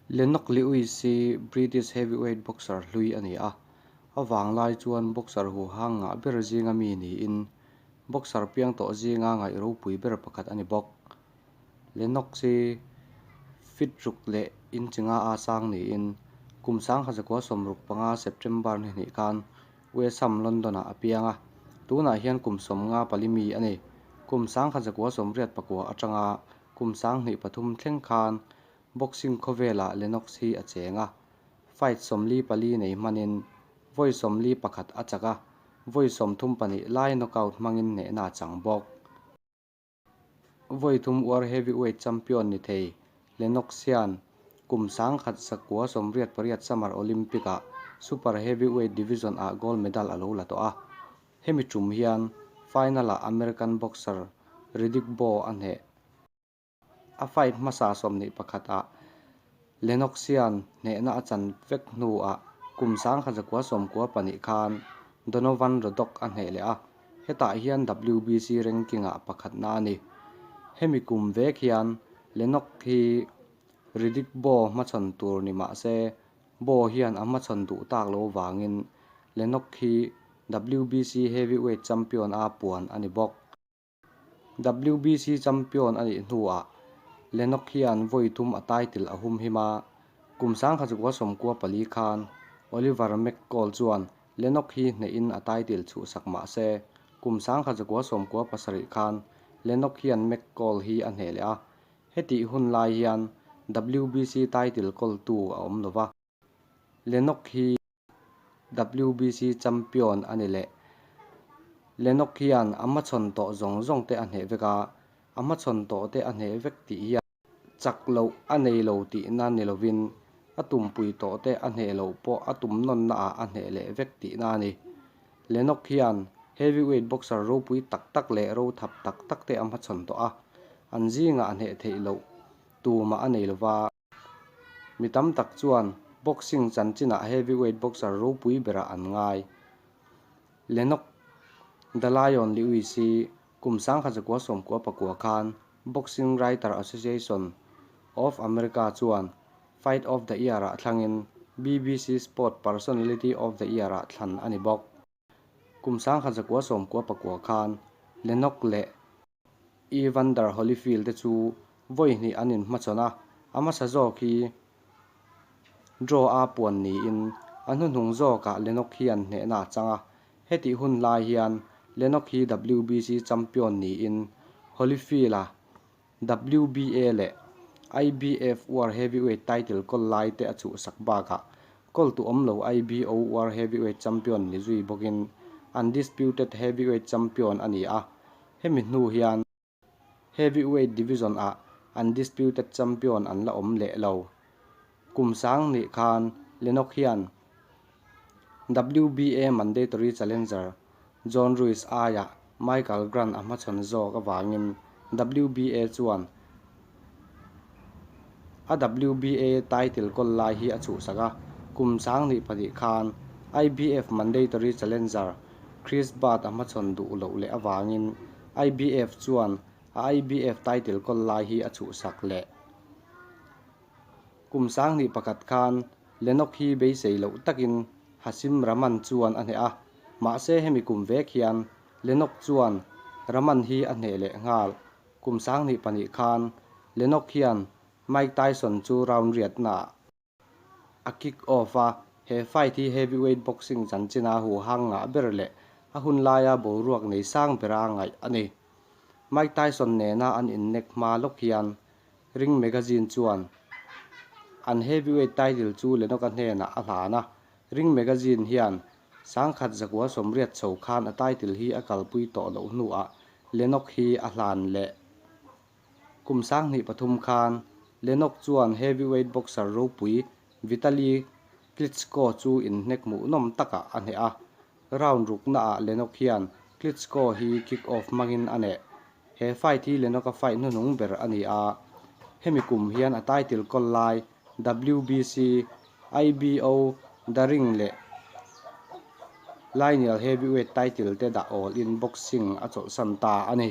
Lennox Lewis hi British heavyweight boxer hlui a ni a, a vanglai chuan boxer huhang ngah ber zinga mi niin boxer piang tawh zinga ngaih ropui ber pakhat a ni bawk. Lennox hi feet ruk leh inch nga a sang niin kum 1965 September ni hnih khan West Ham, London-ah a piang a, tunah hian kum 54 mi a ni. Kum 1989 atanga kum 2003 thleng khan Boxing khawvelah Lennox hi a cheng a, fight 44 nei hmanin vawi 41 a chak a, vawi 32 lai knockout hmangin hnehna a chang bawk. Vawi thum uar heavyweight champion ni thei Lennox hian kum 1988 Summer Olympic-ah Super Heavyweight Division-ah gold medal a lo la tawh a, hemi tum hian final-ah American boxer Riddick Bowe a hneh. A fight hmasa 21 ah Lennox hian hnehna a chan vek hnuah kum 1992 khan Donovan Ruddock a hneh leh a, hetah hian WBC ranking ah pakhatna a ni. Hemi kum vek hian Lennox hi Riddick Bowe hmachhawn tur ni mah se Bowe hian a hmachhawn duh tak lo vangin Lennox hi WBC heavyweight champion a puan a ni bawk. WBC champion a nih hnuah Lennox hian vawi thum a title a hum him a, kum 1994 khan Oliver McCall chuan Lennox hi hnehin a title chhuhsak mah se, kum 1997 khan Lennox hian McCall hi a hneh leh a, hetih hun lai hian WBC title kawltu a awm lo va. Lennox hi WBC champion a ni leh. Lennox hian a hmachhawn tawh zawng zawng te a hneh vek a, a hmachhawn tawh te a hneh vek tih hian chak loh a nei lo tihna ni lovin a tumpui tawh te a hneh loh pawh a tum nawnna ah a hneh leh vek tihna a ni. Lennox hian heavyweight boxer ropui tak tak leh rothap tak tak te a hmachhawn tawh a, an zingah a hneh theih loh tumah a nei lova. Mi tam tak chuan boxing chanchinah heavyweight boxer ropui berah an ngai. Lennox The Lion Lewis hi kum 1999 khan Boxing Writer Association of America chuan Fight of the Year-ah thlangin BBC Sport Personality of the Year-ah thlan a ni bawk. Kum 1999 khan Lennox leh Evander Holyfield te chu vawi hnih an inhmachhawn a, a hmasa zawk hi draw a puan niin a hnuhnung zawkah Lennox hian hnehna a chang a. Hetih hun lai hian Lennox hi WBC champion niin Holyfield-a WBA leh IBF World Heavyweight title kawl lai te a chhuhsak bakah kawl tu awm lo IBO World Heavyweight Champion ni zui bawkin Undisputed Heavyweight Champion a ni a, hemi hnu hian Heavyweight division ah Undisputed Champion an la awm leh lo. Kum sang nih khan Lennox hian WBA Mandatory Challenger John Ruiz aiah Michael Grant a hmachhawn zawk avangin WBA chuan a WBA title kawl lai hi a chhuhsak a, kum 2002 khan IBF Mandatory Challenger Chris Burt a hmachhawn duh loh leh avangin IBF chuan a IBF title kawl lai hi a chhuhsak leh. Kum 2001 khan Lennox hi beisei loh takin Hasim Rahman chuan a hneh a, mahse hemi kum vek hian Lennox chuan Rahman hi a hneh leh nghal. Kum 2002 khan Lennox hian Mike Tyson chu round riatnaah a kick off a, he fight hi heavyweight boxing chanchina huhang ngah ber leh a hun laia boruak nei sang bera ngaih a ni. Mike Tyson nena an innek hma lawk hian Ring Magazine chuan an heavyweight title chu Lennox-a hnenah a hlan a, Ring Magazine hian 1980 chho khan a title hi a kalpui tawh loh hnuah Lennox hi a hlan leh. Kum 2003 khan Lennox chuan heavyweight boxer ropui Vitali Klitschko chu inhnek hmuhnawm takah a hneh a, round ruknaah Lennox hian Klitschko hi kick-off hmangin a neh. He fight hi Lennox-a fight hnuhnung ber a ni a, hemi kum hian a title kawl lai WBC, IBO, The Ring leh Lineal Heavyweight title te dah awlin boxing a chawlhsan ta a ni.